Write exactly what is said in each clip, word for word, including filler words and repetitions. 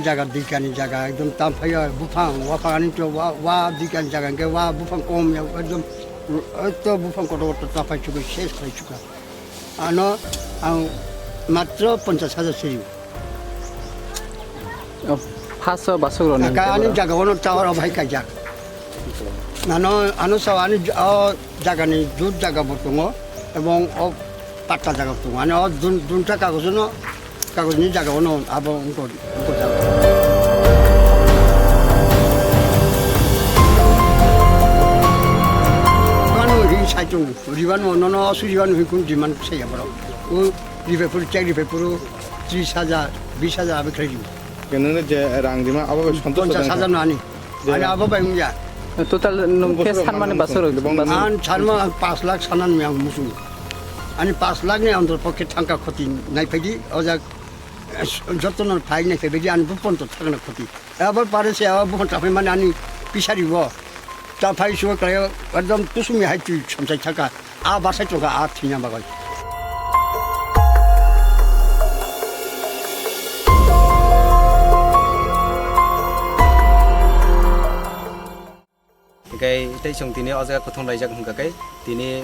Jaga dikani jaga ekdom tam phaio, buphang, waphang ani to wa, wa dikani jaga hwnkhe wa buphang kom ya, ekdom, eh, to buphang kotor kotor ta phai chuka, ses phai chuka. Ano ang matro ponchas hajar siri. O, phaso basuk roni. Ka ani jaga ono tower o bhai kaijak. Nano, ano sa ani j-, o jaga ni jut jaga bo tongo, ebong o patta jaga tongo. Ani o dun, dunta kagoz no, kagoz ni jaga ono abo ungko, ungko jaga. Ano hi saitung, riban no, no, no, su riban hi kun demand se ya bro. O ribe puru, chek ribe puru, tris hajar, bis hajar abe khlai ribo. Keno je rang dima abo bai santosh ponchas hajar no ani. Ani abo bai wngya. Total nung khe sanmani basuk rok, basuk. Ang sanma ang pas lakh sanan mi ang musung. Ani pas lakh ni andor pocket thangka khoti nai phaidi, o jak, eh, jotono phai nai phaidi, ani buphang to thangna khoti. Abo pare se abo buphang ta phai mani ani pisari bo. Ta phai suwa kaya ekdom tusumi hai tui samsai thaka. A basai tongkha, a thwina bagwi. Hingke tei chwng tini o jaga kuthum laijak hingka khe tini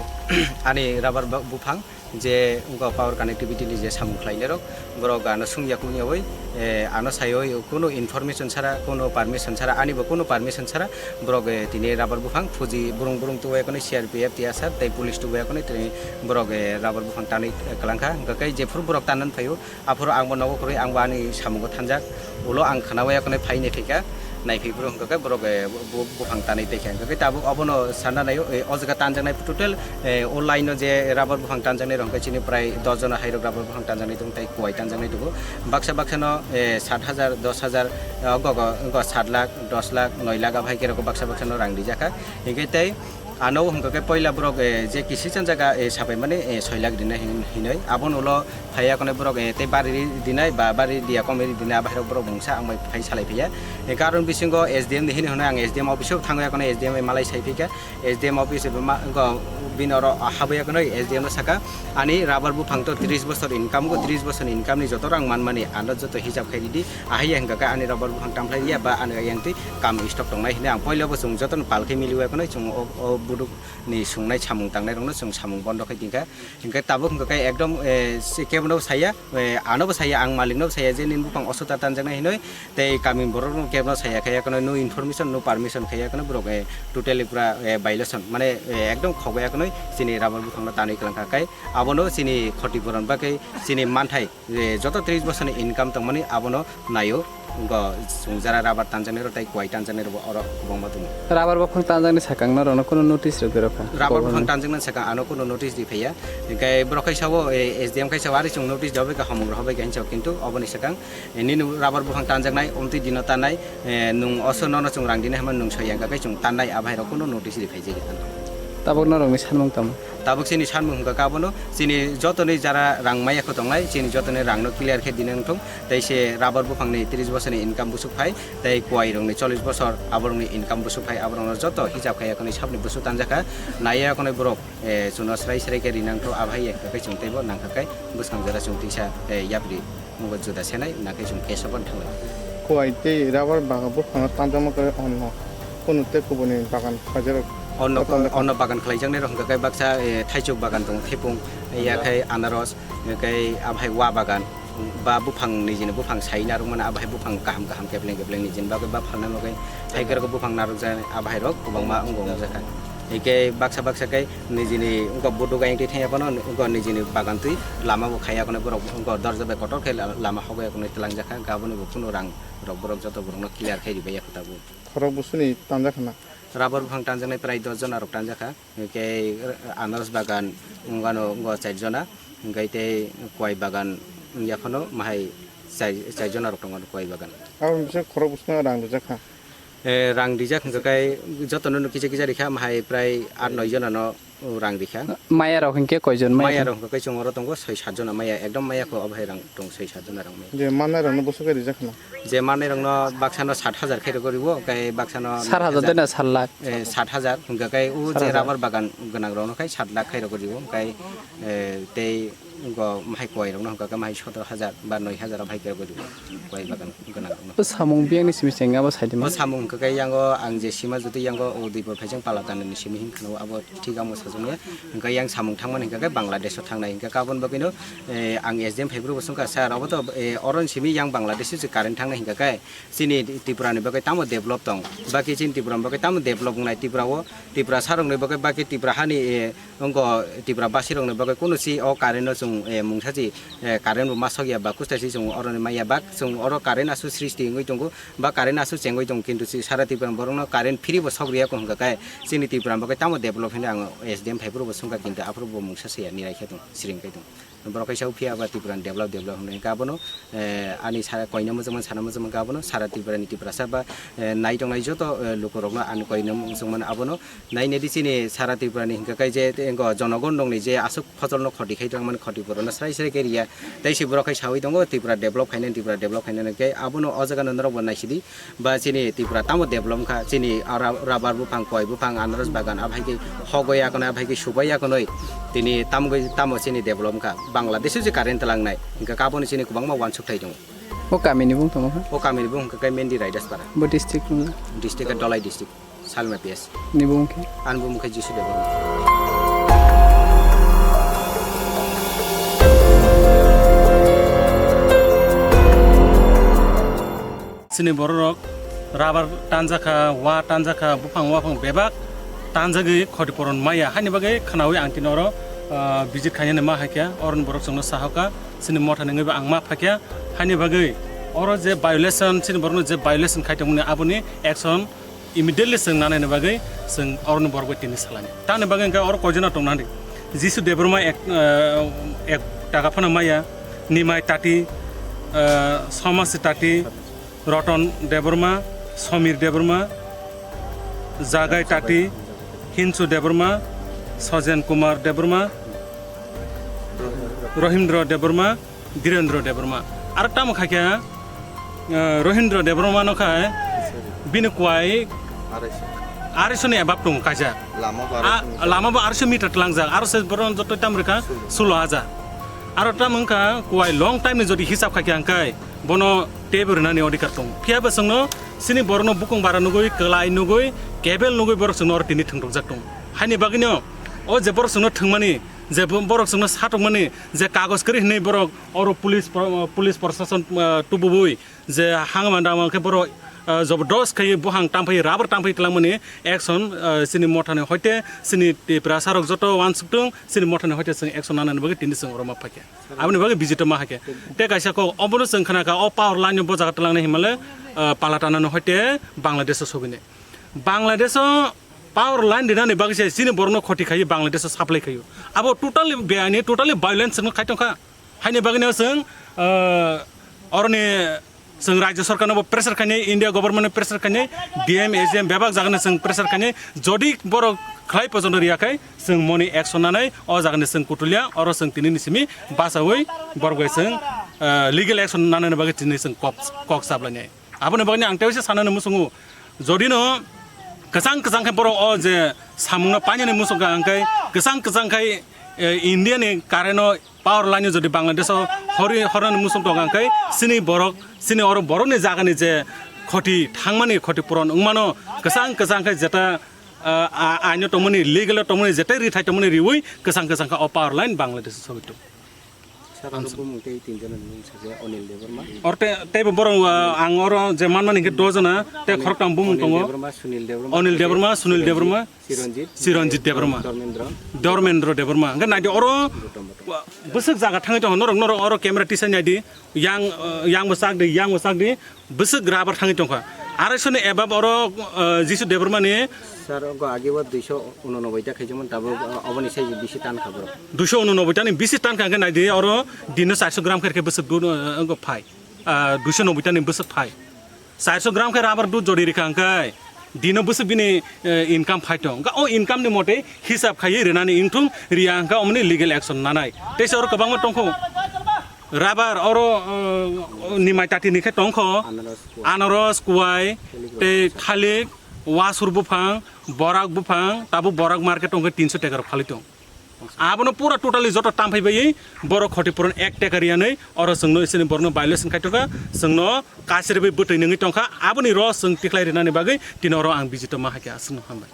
ani rubber ba-, buphang je wngkha power connectivity ni je samung khlainai rok, borok ano sungya kung yaui, eh, ano saioi kunu information sara, kunu permission sara, ani bo kunu permission sara, borok, eh, tini rubber buphang phuji burung burung tubu ekhonoi C R P F, T S F tei police tubu ekhonoi tini borok, eh, rubber buphang tanwi, eh, kwlangkha. Hwnkha khe jephuru borok tanani phaio, aphuru angbo nogo kwrwi, angbo ani samungo thanjak, ulo ang khwnaui ekhonoi phaini phaikha, naiphai phuru hwnkha khe borok, eh, bu-, bu-, buphang tanwi tongkha. Hwnkha khe tabuk obono sana naio, eh, o jaga tanjaknai total, eh, o line o je rubber buphang tanjaknai rok hwnkhe chini prai dos jona hai rok rubber buphang tanjaknai tongo tei kuwai tanjaknai tongo. Baksa baksa no, eh, sat hajar, dos hajar, eh, go, go, go sat lakh, dos lakh, noi lakh abo hai khe rok baksa baksa no rang rijak kha. Hingke tei ano hingke khe poila borok, eh, je kisi chan jaga, eh, sapai mani, eh, soi lakh rina hin-, hinoi. Aboni ulo phaiya kono borok, eh, tei bari ri-, rinai ba bari riya komoi ri dinai abo hai rok borok mungsa ang bai phai salai phiya. Eh, karon bisingo S D M ni hini hwnwi ang S D M office o thangwi kono S D M bai malai sai phikha. S D M office bai ma-, go bini oro habwi kono S D M no saka, "Ani rubber buphang to tris bosor income go, tris bosor ni income ni joto rang manmani ano joto hisab khai ridi." Ahai ya hingka khe ani rubber buphang tamlai ya ba ani yang twi kam stock tongnai hwnwi ang poila bo chwng jotono pal khe miliwi kono chwng o, o buduk ni sungnai samung tangnai rokno chwng samung bondo khai tongkha. Hingke tabuk hingka khe ekdom, eh, se kebono saya, eh, ano bo saya, ang malik no bo saya je nini buphang osota tanjaknai hinoi tei kami borok no kebono saya khe kono no information, no permission khe kono borok, eh, totally pura, eh, violation mane, eh, ekdom khogoi kono chini rubber buphang no tanwi kwlangkha khe abono chini khoti puron bagwi chini manthai. Je joto tris bosor ni income tongmani abono naio, go chwng jara rubber tanjaknai rok tei kuwai tanjaknai rok oro kwbangma tongo. Rubber buphang tanjaknai sakang norokno kunu notice rwgwi rokha? Rubber buphang tanjaknai sakang ano kunu notice ri phaiya. Hingke borok kaisa o, eh, S D M kaisa o ari chwng notice dobe ka homung rohobai ka hinsa kintu oboni sakang, eh, nini rubber buphang tanjaknai omtwi dino tanai, eh, nung oso nono chwng rang dinai hwnba nung soya hingka khe chwng tannai abo hai rok kunu notice ri phaijak. Tabuk norokni sanmung tamo? Tabuk chini sanmung hwnkha khe abono chini jotoni jara rang maya kho tongnai, chini jotoni rangno clear khe dinai wngthung, tei se rubber buphangni tris bosorni income busuk phai, tei kuwai rokni chollish bosor aborokni income busuk phai, aborokno joto hisab khai yakhonwi sabni busu tanjakha, naiya yakhonwi borok, eh, chwngno srai srai khe rinangtho, abo hai ya hwnkha khe chwng teibo nangkha khe bwskang jora chwng tisa, eh, yapri. Nokbo juda senai, nakhe chwng keso phano thanglai. Kuwai tei rubber bagan buphangno tanjakma khe onno kunu tei kubuni bagan khlaijakrok. Onno, onno bagan khlaijaknai rok hwnkha khe baksa, eh, thaichuk bagan tongo, thepung, yakhai anaros, yakhai abhai wa bagan, ba buphang nijini buphang saina rwmani abhai buphang kaham kaham kepleng kepleng nijini bagwi ba phalna bagwi hai khe rok buphang narwkjaknai abhai rok kwbangma wngo wngjakha. Hingke baksa baksa khe nijini wngkha buduk ayang twi thangya phano wngkha nijini bagan twi lama bo khaiya khwnwi borok wngkha dorja bai kotor khe la-, lama hogwi khwnwi twlangjakha, hingke aboni bo kunu rang rok borok joto borokno clear khai ribai ya kho tabuk. Khorok busuni tanjak khna. Rubber buphang tanjaknai prai dos jona rok tanjakha, hingke anaros bagan wngkha no wngkha char jona, hingke tei kuwai bagan wngya phano mahai char, char jona rok tongo kuwai bagan. Aboni bising khorok busuni rang rijakha. Eh, rang rijak hwnkha khe jotono no kisa kisa rikha, mahai prai aat noi jona no rang rikha. Maya rok hinkhe koijon maya? Maya rok hinkhe chwng oro tongo soi sat jona maya, ekdom maya kho obo hai rang tong soi sat jona rang maya. Je manai rokno bwswk khe rijak khna? Je manai rokno baksa no sat hajar khe rok riwo, kai baksa no sat hajar de na sat lakh? Eh, sat hajar hinkhe kai u je rubber bagan gwnang rokno kai sat lakh khe rok riwo, kai, eh, tei go mahai koi rokno hinkhe kai mahai sotor hajar ba noi hajar bai khe rok riwo koi bagan. Gwnang rokno. O samung biyangni simi chengya bo saidi. O man samung hwnkha khe yango ang je sima jotoi yango o Dipor phaising pala tanani simi hin khano abo thik amo sajwkmaya. Hwnkha yang samung thangmani hwnkha khe Bangladesh o thangnai hwnkha khe aboni bagwino, eh, ang S D M phaibrwkbo swngkha, "Sir, obo to, eh, oroni simi yang Bangladesh o se current thangnai hwnkha khe chini Tripura ni bagwi tamo develop tong? Baki chini Tripura ni bagwi tamo develop wngnai? Tripura o, Tripura sarokni bagwi, baki Tripura hani, eh, Wngkha Tripura basirokni bagwi kunu si o current no chwng, eh, mungsa si, eh, current bo ma sokya ba kusta si chwng oroni maya ba chwng oro current aswk srishti wngwi tongo ba current aswk chengwi tongo, kintu si sara Tripura borokno current free bo sok riya kho hwnkha khe chini Tripura bagwi tamo develop hinwi ang S D M phaiphuru bo swngkha, kintu aphuru bo mungsa siya nirai khe tong, siring khe tong. Borok kaisa phiya ba Tripura ni develop, develop hinwi hwnkha abono, eh, ani sara koina muchungma sana muchungma hwnkha abono sara Tripura ni Tiprasa ba, eh, nai tongnai joto, eh, lukurokno ani koina muchungmano abono. Nainedi chini sara Tripura ni hwnkha khe je tei wngkha jonogon rokni je aswk phosolno khoti khai tongmani khoti purunno srai srai khe riya. Tei se borok khai saui tongo Tripura develop khainani, Tripura develop khainani khe abono o jaga no norok bo naisidi ba chini Tripura tamo develop wngkha, chini aro rubber buphang, koi buphang, anaros bagan, aphai khe hogoi akonoi, aphai khe subai akonoi tini tamgoi tamo chini develop wngkha. Bangladesh o je current twlangnai hwnkha khe abono chini kwbangma uansuk thai tongo. O kamini bung tongmo kha? O kamini bung hwnkha khe Mendi Raidaspara. Bo district wngkha? District khe Dholai district. Salma P S. Ni bumung khe? Ani bumung khe Jisu Debbarma. Chini bororok rubber tanjakha, wa tanjakha, buphang waphang bebak tanjagwi khoti poron maya. Haini bagwi khwnaui ang tini oro, ah, visit khainani ma haikha, oroni borok chwngno sahoka, chini mothani wngwi bo ang ma phaikha. Haini bagwi oro je violation, chini borokno je violation khai tongmani aboni action immediately chwng nanani bagwi chwng oroni borok bai tini salani. Tamni bagwi hwnkhe oro koijono tongna di. Jisu Debbarma ek, eh, ek taka phano maya, Nimai Tati, eh, Somasi Tati, Roton Debbarma, Somir Debbarma, Jagai Tati, Hinsu Debbarma, Sojen Kumar Debbarma, Rohindra Debbarma, Dhirendra Debbarma. Aro tamo khaikhe, eh, Rohindra Debbarma no khai bini kwai arai soni above tongo kaisa. Lama bo arai soni. Lama bo arai soni meter tlangjak. Aro se boron joto tam rikha sulo hajar. Aro tam wngkha kwai long time ni jodi hisab khaikhe hwnkhe bono tebo rinani odhikar tongo. Phiya bo chwngno chini borokno bukung bara nugui, kwlai nugui, kebel nugui borok chwngno oro tini thwngtokjak tongo. Haini bagwino o je borok chwngno thwngmani, je bo-, borok chwngno satokmani, je kagoj kwrwi hinwi borok oro police pro-, police prosason, ah, tububui je hangma dama khe borok, ah, jobordast khaiwi buphang tamphai rubber tamphai twlangmani action, ah, chini mothani hoite chini Tiprasa rok joto uansuktung chini mothani hoite chwng action nanani bagwi tini chwng oro ma phaikha. Aboni bagwi visit o ma haikhe. Tei kaisa kok obono chwng khnakha o power line no bo jaga twlangnai hinmale, ah, pala tanani hoite Bangladesh o sogwini. Bangladesh o power line rinani bagwi se chini borokno khoti khaiwi Bangladesh o supply khaio. Abo totally beaini, totally violence chwng khai tongkha. Haini bagwino chwng, ah, oroni chwng Rajya Sarkarno bo pressure khainai, India government no pressure khainai, D M, A G M bebak jagano chwng pressure khainai. Jodi borok khlai pojono riya khai chwng moni action nanai, o jagani chwng kutulia, oro chwng tinini simi bachaui borok bai chwng, ah, legal action nanani bagwi tini chwng kok, kok chaplainai. Aboni bagwi ang tei waisa sanani muchungo, jodi no kwchang kwchang khe borok o je samungno painani muchungkha, hwnkhe kwchang kwchang khai, eh, India ni current o power line o jodi Bangladesh o hori hornani muchung tongo, hwnkhe chini borok, chini oro borokni jagani je khoti thangmani khoti puron wngmano kwchang kwchang khai jeta, ah, a-, aino tongmani, legal o tongmani, jetai rithai tongmani riwi kwchang kwchang khe o power line Bangladesh o sogwi tongo. Sir, ano bumung tei tin jona ni bumung sakya, Onil Debbarma. Orte, teibo borok, ah, ang oro je manmani hwnkhe do jona, tei khoroktham bumung tongo. Debbarma, Sunil Debbarma, Onil Debbarma, Sunil Debbarma, Chiranjit, Chiranjit Debbarma, Dharmendra. Dharmendra Debbarma. Hwnkhe naidi oro, Gautam Bhatta. Bwswk jaga thangwi tongo, norok, norok oro camera tisai naidi, yang, ah, yang bo chak di, yang bo chak di. Bwswk rubber thangwi tongkha. Araisoni above oro, ah, Jisu Debbarmani. Sir, ogo age o duiso unonoboi ta khaijamon, tabuk, ah, oboni sai bisi tankha borok. Duiso unonoboi tani bisi tankha hwnkhe naidi oro dino charso gram khe, khe bwswk dud, ah, ogo phai. Ah, duiso noboi tani bwswk phai. Charso gram khe rubber dud jodi rikha hwnkhe. Dino bwswk bini, eh, income phai tong. Ga o income ni mote hisab khaiwi rinani wngthung, riya hwnkha omoni legal action nanai. Teisa oro kwbangma tongkho. Rubber oro, eh, nimai tati ni khe tongkho. Anaros, kuwai. Anaros, kuwai, tei thalik, wasur buphang, borak buphang, tabuk borak market tongkhe tinso teka rok phalwi tong. Abono pura totally joto tamphai baiwi borok khoti puron ek teka riyanwi oro chwngno isini borokno violation khai tongkha, chwngno kasirwi bwtwi nungwi tongkha, aboni ro chwng tikhlai rinani bagwi tini oro ang bijito ma hakhe aswkno hambai.